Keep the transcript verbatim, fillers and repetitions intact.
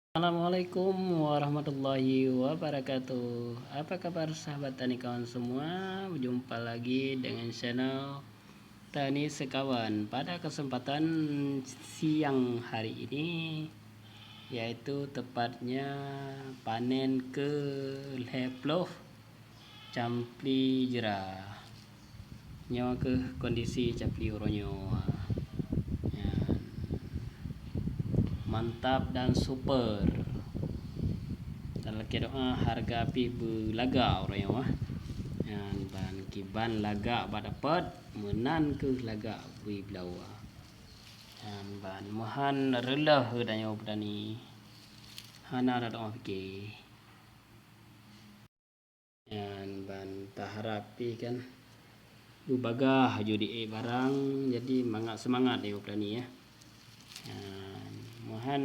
Assalamualaikum warahmatullahi wabarakatuh. Apa kabar sahabat tani kawan semua? Berjumpa lagi dengan channel Tani Sekawan pada kesempatan siang hari ini, yaitu tepatnya panen ke lhèe ploh campli jra. Nyoe keuh kondisi campli uroe nyoe. Nyan. Mantap dan super. Dan lakèe doa hareuga pih beulagak uroe nyoe. Nyan ban kiban lagak bak dapet, meunan keuh lagak bri beulawa. Nyan ban meuhan reuloh geutanyoe petani. Hana rot teuma pike. Nyan ban taharap pih kan beubagaih laju di ék barang, jadi mangat seumangat lé petani, ya. Nyan, meuhan